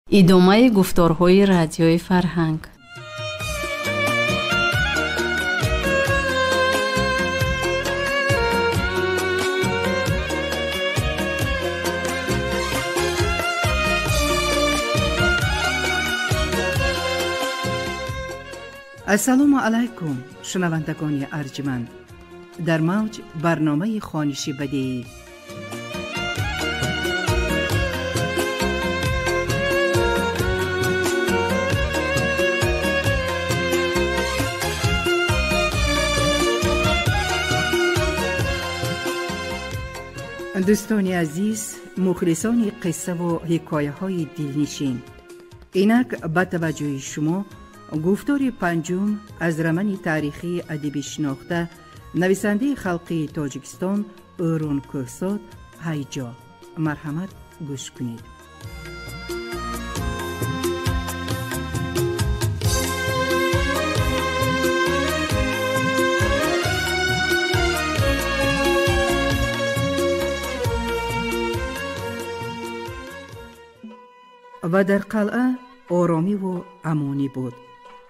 Идомаи гуфторҳои Радиои Фарҳанг. Ассалому алайкум, шунавандагони арҷманд. Дар мавҷ барномаи хониши бадеӣ. Дӯстони азиз, мухлисони қиссаву ҳикояҳои дилнишин, инак ба таваҷҷӯҳи шумо гуфтори панҷум аз романи таърихии адибӣ шинохта, нависандаи халқии Тоҷикистон Ӯрун Кӯҳсод «Ҳайҷо». Марҳамат, гӯш кунед. Ва дар қалъа оромиву амонӣ буд.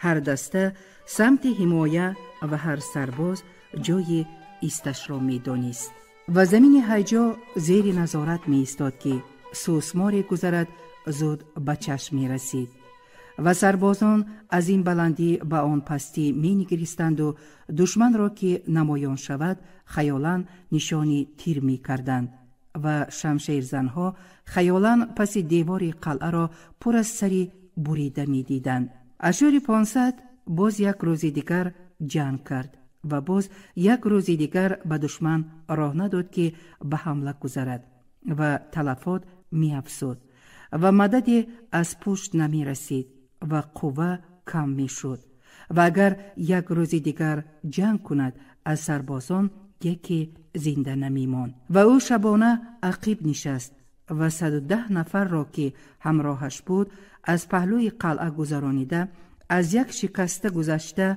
Ҳар даста самти ҳимоя ва ҳар сарбоз ҷои исташро медонист. Ва замини Ҳайҷо зери назорат меистод, ки сӯсморе гузарад, зуд ба чашм мерасид. Ва сарбозон аз ин баландӣ ба он пастӣ менигаристанду душманро, ки намоён шавад, хаёлан нишони тир мекарданд ва шамшерзанҳо хаёлан паси девори қалъаро пур аз сари бурида медиданд. Ашури 500 боз як рӯзи дигар ҷанг кард ва боз як рӯзи дигар ба душман роҳ надод, ки ба ҳамла гузарад, ва талафот меафзуд ва мададе аз пушт намерасид ва қувва кам мешуд. Ва агар як рӯзи дигар ҷанг кунад, аз сарбозон яке зинда намемонд. Ва ӯ шабона ақиб нишаст ва 110 нафарро, ки ҳамроҳаш буд, аз паҳлӯи қалъа гузаронида, аз як шикаста гузашта,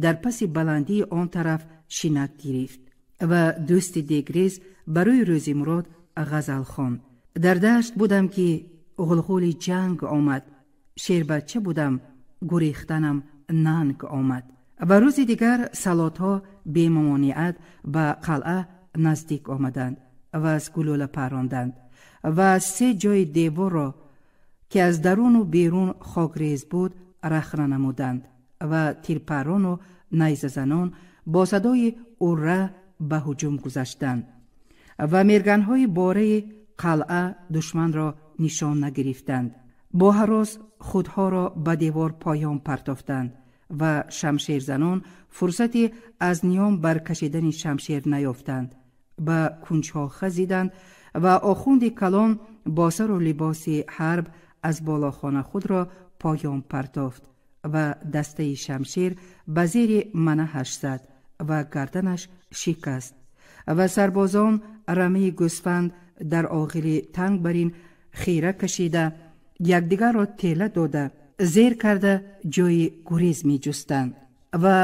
дар паси баландии он тараф шинак гирифт. Ва дӯсти дегрез барои Рӯзимурод ғазал хонд. Дар дашт будам, ки ғулғули ҷанг омад, шербача будам, гурехтанам нанг омад. Ва рӯзи дигар салотҳо бемамониат ба қалъа наздик омаданд ва аз гулӯла паронданд ва се ҷои деворро, ки аз даруну берун хокрез буд, рахна намуданд ва тирпаррону найзазанон бо садои урра ба ҳуҷум гузаштанд. Ва мерганҳои бораи қалъа душманро нишон нагирифтанд. Бо ҳарос худҳоро ба девор поён партофтанд ва шамшерзанон фурсати аз ниём баркашидани шамшер наёфтанд. Ба кунҷҳо хазиданд ва охунди калон бо сару либоси ҳарб аз болохона худро поён партофт ва дастаи шамшер ба зери манаҳаш зад ва гарданаш шикаст. Ва сарбозон рамаи гӯсфанд дар оғили танг бар ин хира кашида, якдигарро тела дода, зер карда ҷои гурез меҷустанд. Ва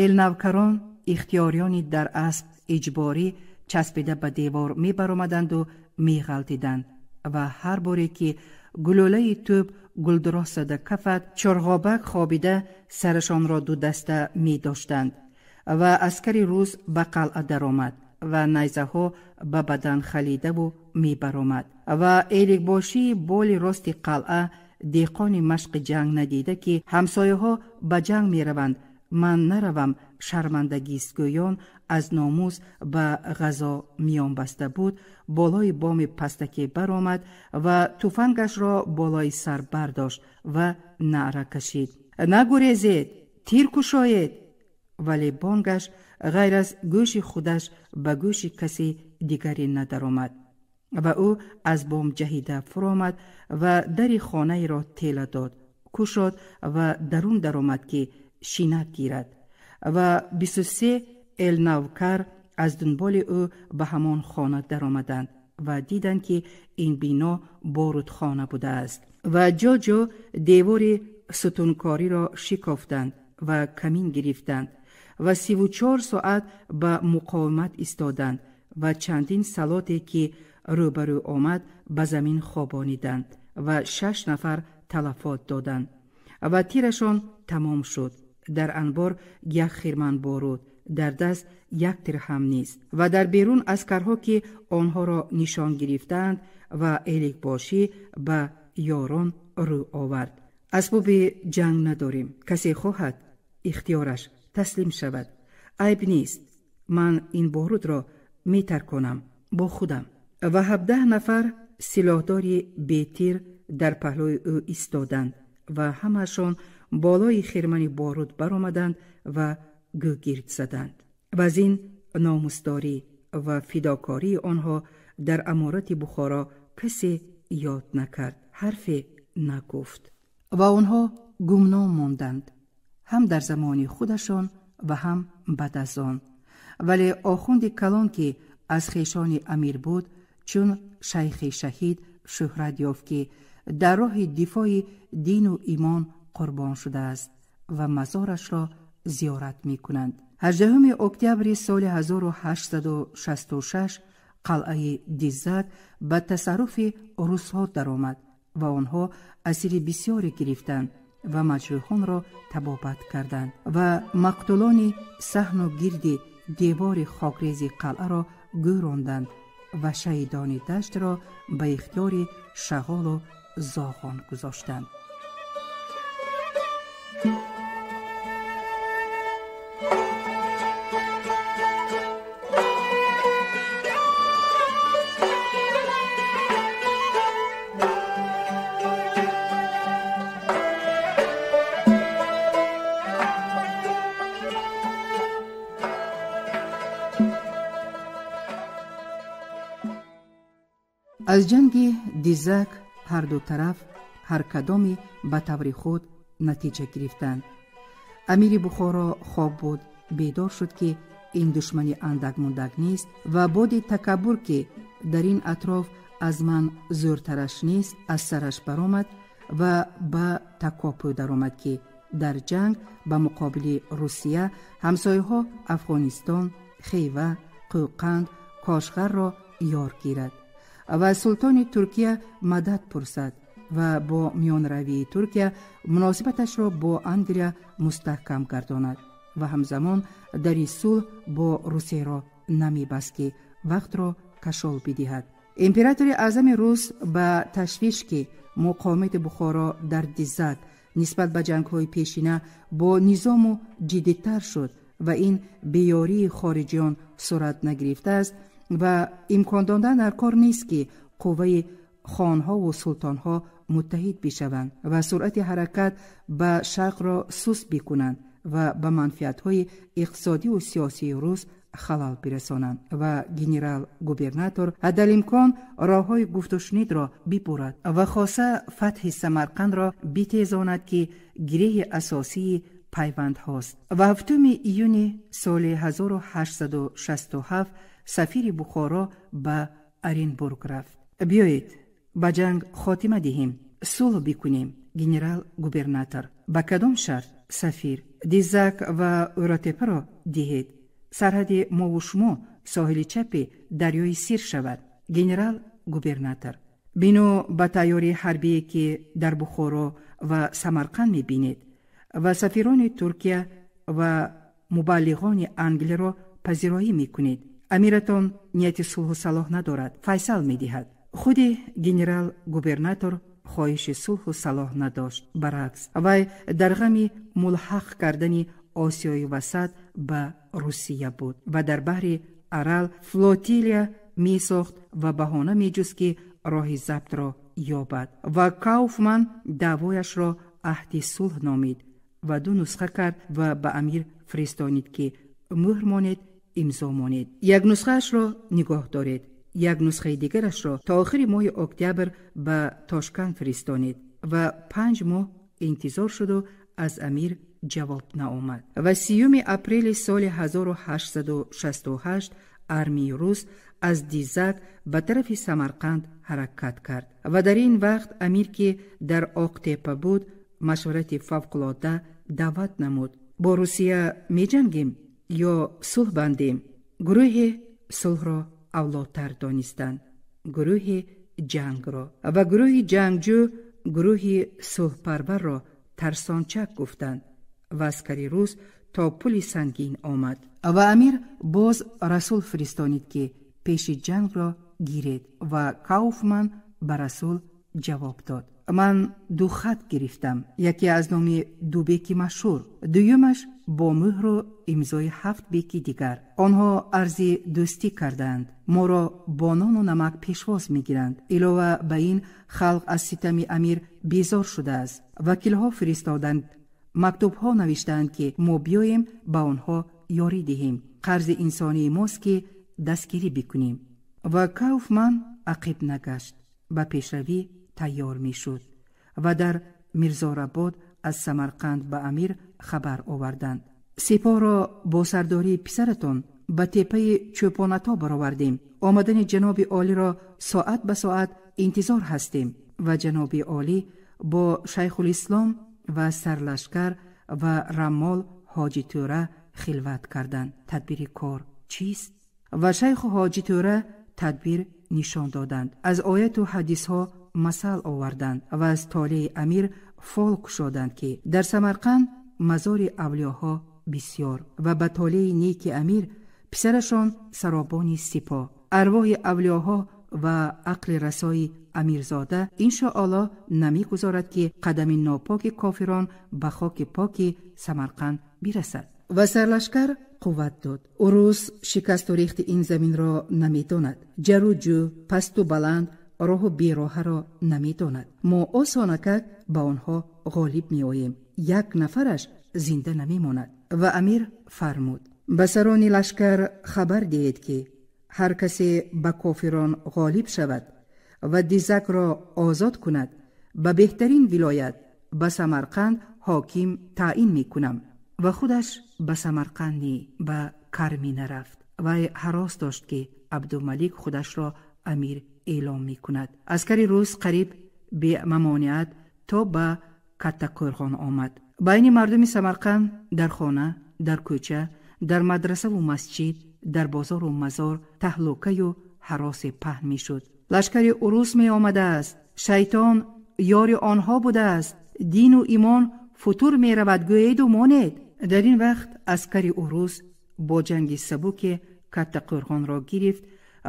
элнавкарон, ихтиёриёни дар асп иҷборӣ часпида ба девор мебаромаданду меғалтиданд. Ва ҳар боре ки гулӯлаи тӯб гулдуроҳ зада кафад, чорғобак хобида сарашонро дудаста медоштанд. Ва аскари рус ба қалъа даромад ва найзаҳо ба бадан халидаву мебаромад. Ва эликбошии боли рости қалъа, деҳқони машқи ҷанг надида, ки ҳамсояҳо ба ҷанг мераванд, ман наравам, шармандагистгӯён аз номус ба ғазо миён баста буд, болои боми пастаке баромад ва туфангашро болои сар бардошт ва наъра кашид: нагурезед, тир кушоед! Вале бонгаш ғайр аз гӯши худаш ба гӯши каси дигаре надаромад. Ва ӯ аз бом ҷаҳида фуромад ва дари хонаеро тела дод, кушод ва дарун даромад, ки шинак гирад. Ва 23 элнавкар аз дунболи ӯ ба ҳамон хона даромаданд ва диданд, ки ин бино борудхона будааст. Ва ҷо-ҷо девори сутункориро шикофтанд ва камин гирифтанд ва 34 соат ба муқовимат истоданд ва чандин салоте, ки рӯбарӯ омад, ба замин хобониданд ва 6 нафар талафот доданд ва тирашон тамом шуд. Дар анбор як хирман боруд, дар даст як тир ҳам нест ва дар берун аскарҳо, ки онҳоро нишон гирифтаанд, ва эликбошӣ ба ёрон рӯ овард. Асбоби ҷанг надорем, касе хоҳад ихтиёраш таслим шавад, айб нест, ман ин борудро метарконам бо худам. Ва 17 нафар силоҳдори бетир дар паҳлӯи ӯ истоданд ва ҳамаашон болои хирмани боруд баромаданд ва гӯгирд заданд. Ва аз ин номусдорӣ ва фидокории онҳо дар аморати Бухоро касе ёд накард, ҳарфе нагуфт ва онҳо гумном монданд, ҳам дар замони худашон ва ҳам баъд аз он. Вале охунди калон, ки аз хешони амир буд, чун шайхи шаҳид шӯҳрат ёфт, ки дар роҳи дифои дину имон қурбон шудааст ва мазорашро зиёрат мекунанд. 18 октябри соли 1866 қалъаи Дизак ба тасарруфи русҳо даромад ва онҳо асири бисёре гирифтанд ва маҷрӯҳонро табобат карданд ва мақтулони саҳну гирди девори хокрези қалъаро гӯронданд ва шаҳидони даштро ба ихтиёри шағолу зоғон гузоштанд. Аз ҷанги Дизак ҳарду тараф ҳар кадоме ба таври худ натиҷа гирифтанд. Амири Бухоро хоб буд, бедор шуд, ки ин душмани андак-мундак нест ва боди такаббур, ки дар ин атроф аз ман зӯртараш нест, аз сараш баромад ва ба такопӯ даромад, ки дар ҷанг ба муқобили Русия ҳамсояҳо Афғонистон, Хева, Қӯқанд, Кошғарро ёр гирад ва султони Туркия мадад пурсад ва бо миёнравии Туркия муносибаташро бо Англия мустаҳкам гардонад ва ҳамзамон дари сулҳ бо Русияро намебаст, ки вақтро кашол бидиҳад. Императори аъзами рус ба ташвиш, ки муқовимати Бухоро дар Дизак нисбат ба ҷангҳои пешина бо низому ҷиддитар шуд ва ин беёрии хориҷиён сурат нагирифтааст ва имкон додан дар кор нест, ки қувваи хонҳову султонҳо муттаҳид бишаванд ва суръати ҳаракат ба шарқро суст бикунанд ва ба манфиатҳои иқтисодиву сиёсии рус халал бирасонанд ва генерал-губернатор ҳадалимкон роҳҳои гуфтушунидро бибурад ва хоса фатҳи Самарқандро битезонад, ки гиреҳи асосии пайвандҳост. Ва 7 июни соли 1867 сафири Бухоро ба Оренбург рафт. Биёед ба ҷанг хотима диҳем, сулҳ бикунем. Генерал-губернатор: ба кадом шарт? Сафир: Дизак ва Ӯротепаро диҳед, сарҳади мову шумо соҳили чапи дарёи Сир шавад. Генерал-губернатор: бино ба тайёрии ҳарбие, ки дар Бухоро ва Самарқанд мебинед ва сафирони Туркия ва мубаллиғони Англияро пазироӣ мекунед, амиратон нияти сулҳу салоҳ надорад, файсал медиҳад. Худи генерал-губернатор хоҳиши сулҳу салоҳ надошт, баръакс вай дар ғами мулҳақ кардани Осиёи Васат ба Русия буд ва дар баҳри Арал флотилия месохт ва баҳона меҷуст, ки роҳи забтро ёбад. Ва Кауфман даъвояшро аҳди сулҳ номид ва ду нусха кард ва ба амир фиристонид, ки мӯҳр монед, имзо монед. Як нусхаашро нигоҳ доред, як нусхаи дигарашро то охири моҳи октябр ба Тошканд фиристонед. Ва 5 моҳ интизор шуду аз амир ҷавоб наомад. Ва 30 апрели соли 1868 армияи рус аз Дизак ба тарафи Самарқанд ҳаракат кард. Ва дар ин вақт амир, ки дар Оқтепа буд, машварати фавқулодда даъват намуд. Бо Русия меҷангем ё сулҳ бандем? Гурӯҳе сулҳро авлодтар донистанд, гурӯҳи ҷангро. Ва гурӯҳи ҷангҷӯ гурӯҳи сулҳпарварро тарсончак гуфтанд ва аскари рус то пули сангин омад. Ва амир боз расул фиристонид, ки пеши ҷангро гиред, ва Кауфман ба расул ҷавоб дод: ман ду хат гирифтам, яке аз номи ду беки машҳур, дуюмаш бо мӯҳру имзои ҳафт беки дигар. Онҳо арзи дӯстӣ кардаанд, моро бо нону намак пешвоз мегиранд. Илова ба ин, халқ аз ситами амир безор шудааст. Вакилҳо фиристоданд, мактубҳо навиштаанд, ки мо биёем ба онҳо ёрӣ диҳем. Қарзи инсонии мост, ки дастгирӣ бикунем. Ва Кауфман ақиб нагашт, ба пешравӣ тайёр мешуд. Ва дар Мирзорабод аз Самарқанд ба амир хабар оварданд: сипоҳро бо сардории писаратон ба теппаи Чӯпонато баровардем. Омадани ҷаноби олиро соат ба соат интизор ҳастем. Ва ҷаноби олӣ бо шайхулислом ва сарлашкар ва раммол Ҳоҷи Тӯра хилват карданд. Тадбири кор чист? Ва шайху Ҳоҷи Тӯра тадбир нишон доданд, аз ояту ҳадисҳо масал оварданд ва аз толеи амир фол кушоданд, ки дар Самарқанд мазори авлиёҳо бисёр ва ба толеи неки амир писарашон саробони сипоҳ, арвоҳи авлиёҳо ва ақли расои амирзода иншоаллоҳ намегузорад, ки қадами нопоки кофирон ба хоки поки Самарқанд бирасад. Ва сарлашкар қувват дод: урус шикасту рехти ин заминро намедонад, ҷару ҷӯ, пасту баланд, роҳу бероҳаро намедонад. Мо осонакак ба онҳо ғолиб меоем, як нафараш зинда намемонад. Ва амир фармуд: ба сарони лашкар хабар диҳед, ки ҳар касе ба кофирон ғолиб шавад ва дизакро озод кунад, ба беҳтарин вилоят, ба Самарқанд ҳоким таъин мекунам. Ва худаш ба Самарқанд ни, ба Кармина рафт. Вай ҳарос дошт, ки Абдумалик худашро амир эълом мекунад. Аскари рус қариб бемамониат то ба Каттақӯрғон омад. Байни мардуми Самарқанд дар хона, дар кӯча, дар мадрасаву масҷид, дар бозору мазор таҳлукаю ҳаросе паҳн мешуд. Лашкари урус меомадааст, шайтон ёри онҳо будааст, дину имон футур меравад, гӯеду монед. Дар ин вақт аскари урус бо ҷанги сабуке Каттақӯрғонро гирифт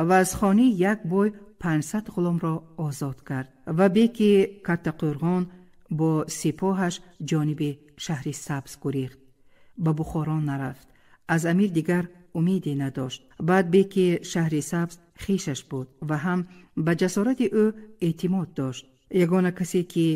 ва аз хонаи як бой 500 ғуломро озод кард. Ва беки Каттақӯрғон бо сипоҳаш ҷониби шаҳри Сабз гурехт, ба Бухоро нарафт, аз амир дигар умеде надошт. Баъд беки шаҳри Сабз хешаш буд ва ҳам ба ҷасорати ӯ эътимод дошт. Ягона касе, ки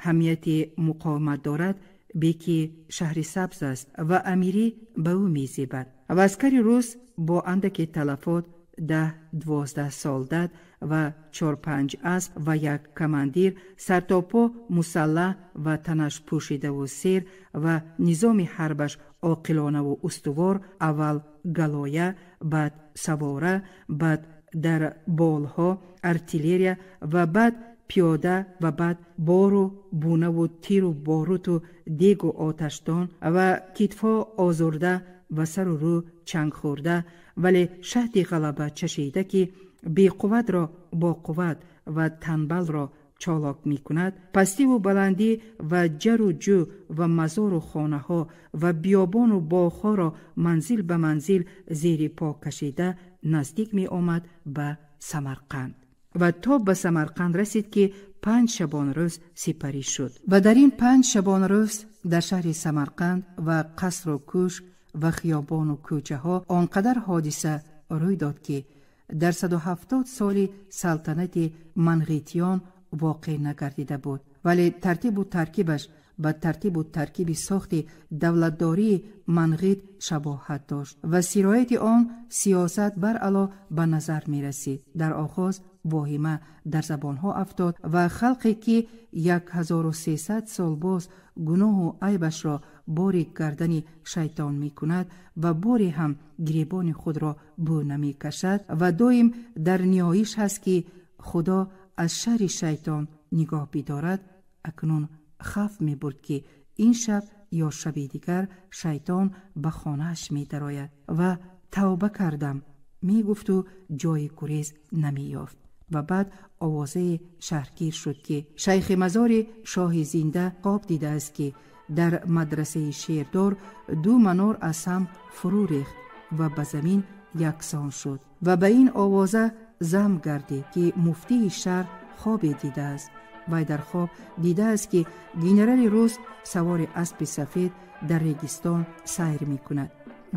ҳамияти муқовимат дорад, беки шаҳри Сабз аст ва амирӣ ба ӯ мезебад. Ва аскари рус бо андаке талафот, 10-12 солдат ва 4-5 асп ва як командир, сартопо мусаллаҳ ва танаш пӯшидаву сер ва низоми ҳарбаш оқилонаву устувор, аввал галоя, баъд савора, баъд дар болҳо артиллерия ва баъд пиёда ва баъд бору бунаву тиру боруту дегу оташдон ва китфҳо озурда ва сару рӯ чанг хӯрда, вале шаҳди ғалаба чашида, ки беқувватро бо қувват ва танбалро чолок мекунад, пастиву баландӣ ва ҷару ҷӯ ва мазору хонаҳо ва биёбону боғҳоро манзил ба манзил зери по кашида наздик меомад ба Самарқанд. Ва то ба Самарқанд расид, ки 5 шабонрӯз сипарӣ шуд. Ва дар ин 5 шабонрӯз дар шаҳри Самарқанд ва қасру кӯшк ва хиёбону кӯчаҳо он қадар ҳодиса рӯй дод, ки дар 170 соли салтанати манғитиён воқеъ нагардида буд, вале тартибу таркибаш ба тартибу таркиби сохти давлатдории манғит шабоҳат дошт ва сирояти он сиёсат баръало ба назар мерасид. Дар оғоз воҳима дар забонҳо афтод ва халқе, ки 1300 сол боз гуноҳу айбашро бори гардани шайтон мекунад ва боре ҳам гиребони худро бӯ намекашад ва доим дар ниёиш ҳаст, ки Худо аз шарри шайтон нигоҳ бидорад, акнун хавф мебурд, ки ин шаб ё шаби дигар шайтон ба хонааш медарояд ва тавба кардам мегуфту ҷои гурез намеёфт. Ва баъд овозаи шаҳргир шуд, ки шайхи мазори шоҳи зинда хоб дидааст, ки дар мадрасаи Шердор ду манор аз ҳам фурӯ рехт ва ба замин яксон шуд. Ва ба ин овоза зам гардид, ки муфтии шаҳр хобе дидааст. Вай дар хоб дидааст, ки генерали рус савори аспи сафед дар регистон сайр мекунад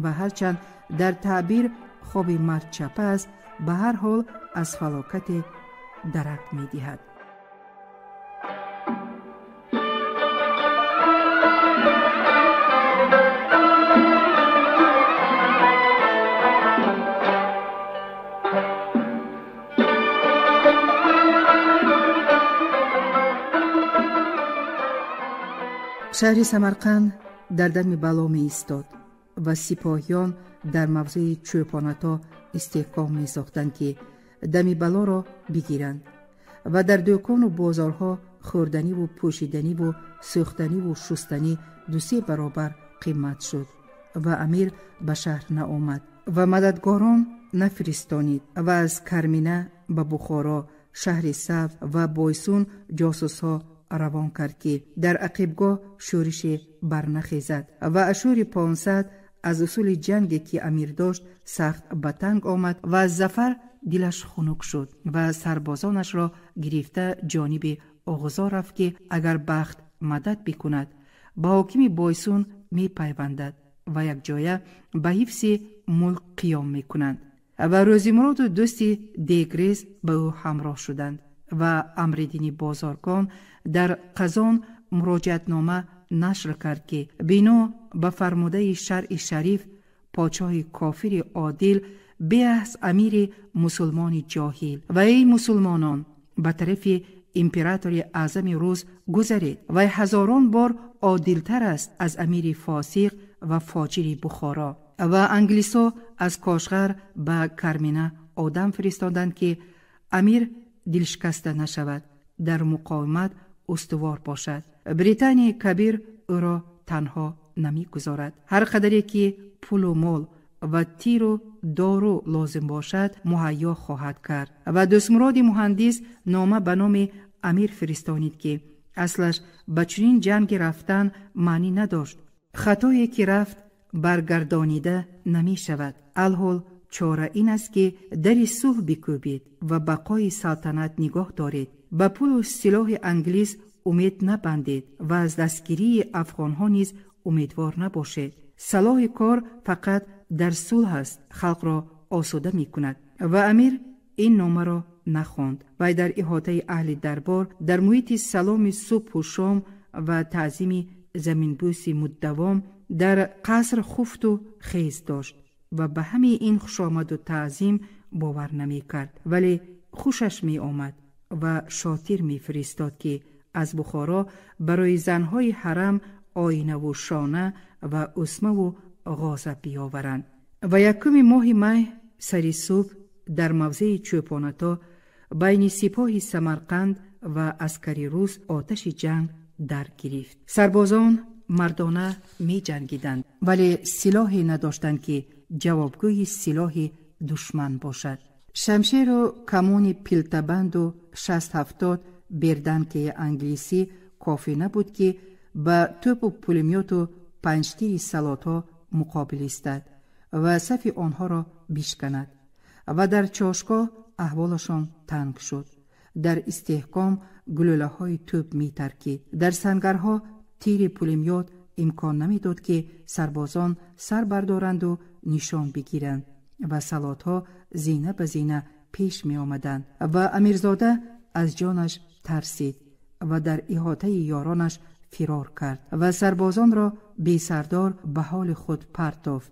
ва ҳарчанд дар таъбир хоби мард чапа аст, ба ҳар ҳол аз фалокате дарак медиҳад. Шаҳри Самарқанд дар дами бало меистод ва сипоҳиён дар мавзеи Чӯпонато истеҳком месохтанд, ки дами балоро бигиранд ва дар дӯкону бозорҳо хӯрданиву пӯшиданиву сӯхтаниву шустанӣ дусе баробар қимат шуд ва амир ба шаҳр наомад ва мададгорон нафиристонид ва аз Кармина ба Бухоро, шаҳри Сабз ва Бойсун ҷосусҳо равон кард, ки дар ақибгоҳ шӯрише барнахезад. Ва ашури 500 аз усули ҷанге, ки амир дошт, сахт ба танг омад ва аз зафар дилаш хунук шуд ва сарбозонашро гирифта ҷониби Оғузо рафт, ки агар бахт мадад бикунад, ба ҳокими Бойсун мепайвандад ва якҷоя ба ҳифзи мулк қиём мекунанд. Ва Рӯзимуроду дӯсти Дегрез ба ӯ ҳамроҳ шуданд ва Амриддини бозоргон дар Қазон муроҷиатнома нашр кард, ки бино ба фармудаи шаръи шариф подшоҳи кофири одил беаҳз амири мусулмони ҷоҳил ва эй мусулмонон, ба тарафи императори аъзами рус гузаред, вай ҳазорон бор одилтар аст аз амири фосиқ ва фоҷири Бухоро. Ва англисо аз Кошғар ба Кармина одам фиристоданд, ки амир дилшикаста нашавад, дар муқовимат устувор бошад. Британияи Кабир ӯро танҳо намегузорад. Ҳар қадаре ки пулу мол ва тиру дору лозим бошад, муҳайё хоҳад кард. Ва Дӯстмуроди муҳандис нома ба номи амир фиристонид, ки аслаш ба чунин ҷанги рафтан маънӣ надошт. Хатое ки рафт баргардонида намешавад. Алҳол чора ин аст, ки дари сулҳ бикӯбед ва бақои салтанат нигоҳ доред. Ба пулу силоҳи англис умед набандед ва аз дастгирии афғонҳо низ умедвор набошед. Салоҳи кор фақат дар сулҳ аст, халқро осуда мекунад. Ва амир ин номаро нахонд. Вай дар иҳотаи аҳли дарбор дар муҳити саломи субҳу шом ва таъзими заминбӯси муддавом дар қаср хуфту хез дошт ва ба ҳамаи ин хушомаду таъзим бовар намекард, вале хушаш меомад ва шотир мефиристод, ки аз Бухоро барои занҳои ҳарам оинаву шона ва усмаву ғоза биёваранд. Ва якуми моҳи май сари субҳ дар мавзеи Чӯпонато байни сипоҳи Самарқанд ва аскари рус оташи ҷанг дар гирифт. Сарбозон мардона меҷангиданд, вале силоҳе надоштанд, ки ҷавобгӯи силоҳи душман бошад. Шамшеру камони пилтабанду 60-70 берданкаи англисӣ кофӣ набуд, ки ба тӯпу пулемёту панҷтири салотҳо муқобил истад ва сафи онҳоро бишканад. Ва дар чошгоҳ аҳволашон танг шуд. Дар истеҳком гулӯлаҳои тӯп метаркид. Дар сангарҳо тири пулемёт имкон намедод, ки сарбозон сар бардоранду нишон бигиранд ва салотҳо зина ба зина пеш меомаданд. Ва амирзода аз ҷонаш тарсид ва дар иҳотаи ёронаш фирор кард ва сарбозонро бесардор ба ҳоли худ партофт.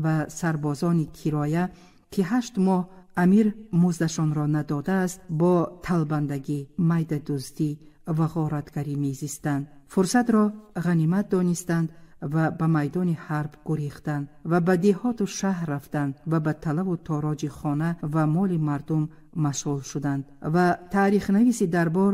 Ва сарбозони кироя, ки 8 моҳ амир муздашонро надодааст, бо талбандагӣ, майдадуздӣ ва ғоратгарӣ мезистанд. Фурсатро ғанимат донистанд ва ба майдони ҳарб гурехтанд ва ба деҳоту шаҳр рафтанд ва ба талаву тороҷи хона ва моли мардум машғул шуданд. Ва таърихнависи дарбор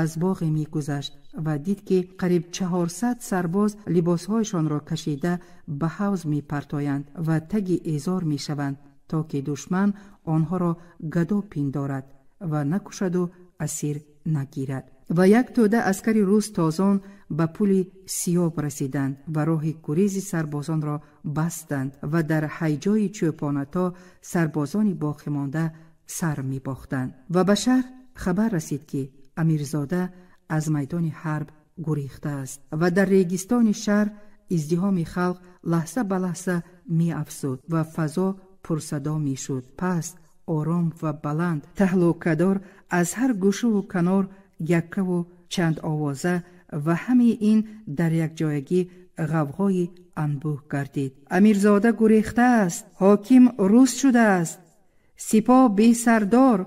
аз боғе мегузашт ва дид, ки қариб 400 сарбоз либосҳояшонро кашида ба ҳавз мепартоянд ва таги эзор мешаванд, то ки душман онҳоро гадо пиндорад. ва накушаду асир нагирад. Ва як тӯда аскари рус тозон ба пули Сиёб расиданд ва роҳи гурези сарбозонро бастанд ва дар ҳайҷои Чӯпонато сарбозони боқимонда сар мебохтанд. Ва ба шаҳр хабар расид, ки Амирзода аз майдони ҳарб гурехтааст ва дар регистони шаҳр издиҳоми халқ лаҳза ба лаҳза меафзуд ва фазо пурсадо мешуд. Паст, ором ва баланд, таҳлукадор аз ҳар гӯшаву канор, яккаву чанд овоза ва ҳамаи ин дар якҷоягӣ ғавғои анбӯҳ гардид. Амирзода гурехтааст, ҳоким рус шудааст, сипоҳ бесардор,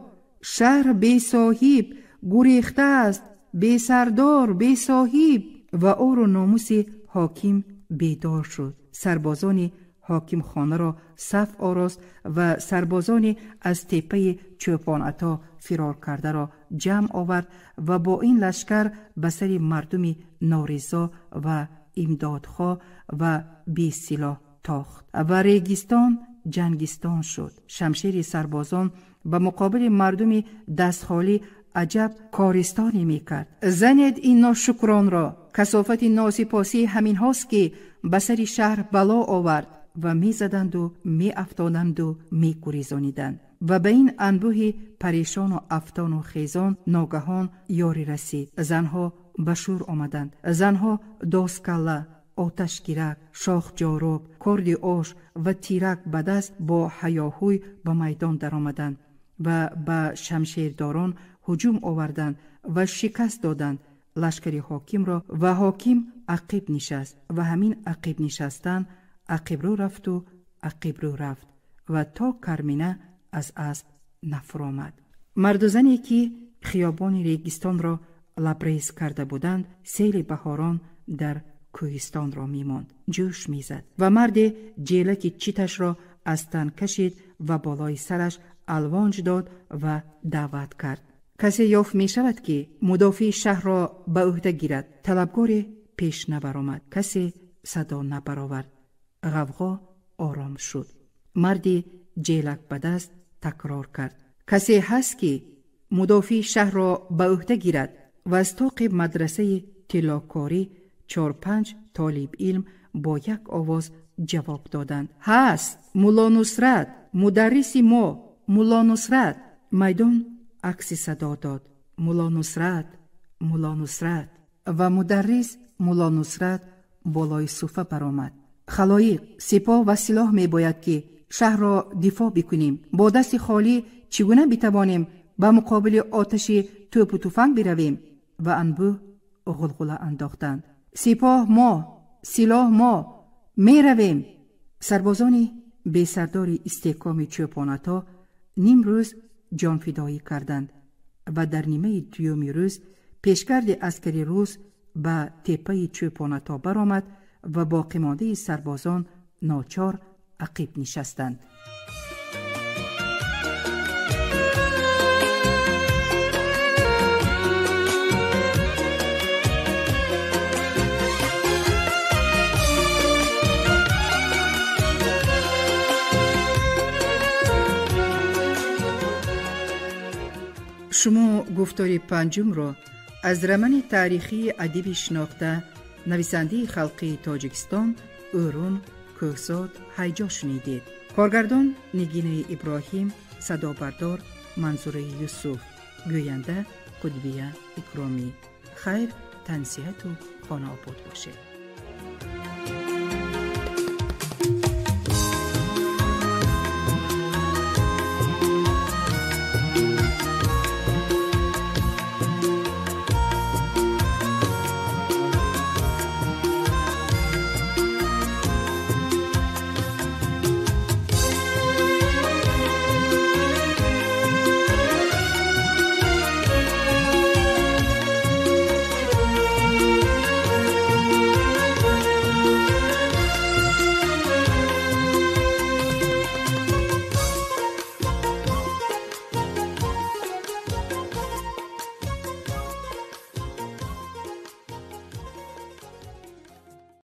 шаҳр бесоҳиб, гурехтааст, бесардор, бесоҳиб. Ва ору номуси ҳоким бедор шуд. Сарбозони ҳокимхонаро саф орост ва сарбозони аз теппаи Чӯпонато фирор кардаро ҷамъ овард ва бо ин лашкар ба сари мардуми норизо ва имдодхоҳ ва бесилоҳ тохт ва регистон ҷангистон шуд. Шамшери сарбозон ба муқобили мардуми дастхолӣ аҷаб користоне мекард. Занед ин ношукронро, касофати носипосии ҳаминҳост, ки ба сари шаҳр бало овард. Ва мезаданду меафтоданду мегурезониданд. Ва ба ин анбӯҳи парешону афтону хезон ногаҳон ёрӣ расид. Занҳо ба шӯр омаданд. Занҳо доскалла, оташгирак, шохҷороб, корди ош ва тирак ба даст бо ҳаёҳӯй ба майдон даромаданд ва ба шамшердорон ҳуҷум оварданд ва шикаст доданд лашкари ҳокимро ва ҳоким ақиб нишаст ва ҳамин ақиб нишастан ақибрӯ рафту ақибрӯ рафт ва то кармина аз асп нафуромад. Марду зане, ки хиёбони регистонро лабрез карда буданд, сели баҳорон дар кӯҳистонро мемонд, ҷӯш мезад ва марде ҷелаки читашро аз тан кашид ва болои сараш алвонҷ дод ва даъват кард: касе ёфт мешавад, ки мудофии шаҳрро ба ӯҳда гирад? Талабгоре пеш набаромад, касе садо набаровард. Ғавғо ором шуд. Марди ҷелак ба даст такрор кард: касе ҳаст, ки мудофии шаҳрро ба ӯҳда гирад? Ва аз тоқи мадрасаи тиллокорӣ чор-панҷ толибилм бо як овоз ҷавоб доданд: ҳаст, Мулло Нусрат, мударриси мо, Мулло Нусрат. Майдон акси садо дод: Мулло Нусрат, Мулло Нусрат. Ва мударрис Мулло Нусрат болои суфа баромад. Халоиқ, сипоҳ ва силоҳ мебояд, ки шаҳрро дифоъ бикунем. Бо дасти холӣ чӣ гуна битавонем ба муқобили оташи тӯпу туфанг биравем? Ва анбӯҳ ғулғула андохтанд: сипоҳ мо, силоҳ мо, меравем. Сарбозони бесардори истеҳкоми Чӯпонато ним рӯз ҷонфидоӣ карданд ва дар нимаи дуюми рӯз пешгарди аскари рус ба теппаи Чӯпонато баромад ва боқимондаи сарбозон ночор ақиб нишастанд. Шумо гуфтори панҷумро аз романи таърихии адиби шинохта, нависандаи халқии Тоҷикистон Ӯрун Кӯҳзод «Ҳайҷо» шунидед. Коргардон Нигинаи Иброҳим, садобардор Манзураи Юсуф, гӯянда Қудбия Икромӣ. Хайр, тансиҳату хонаобод бошед.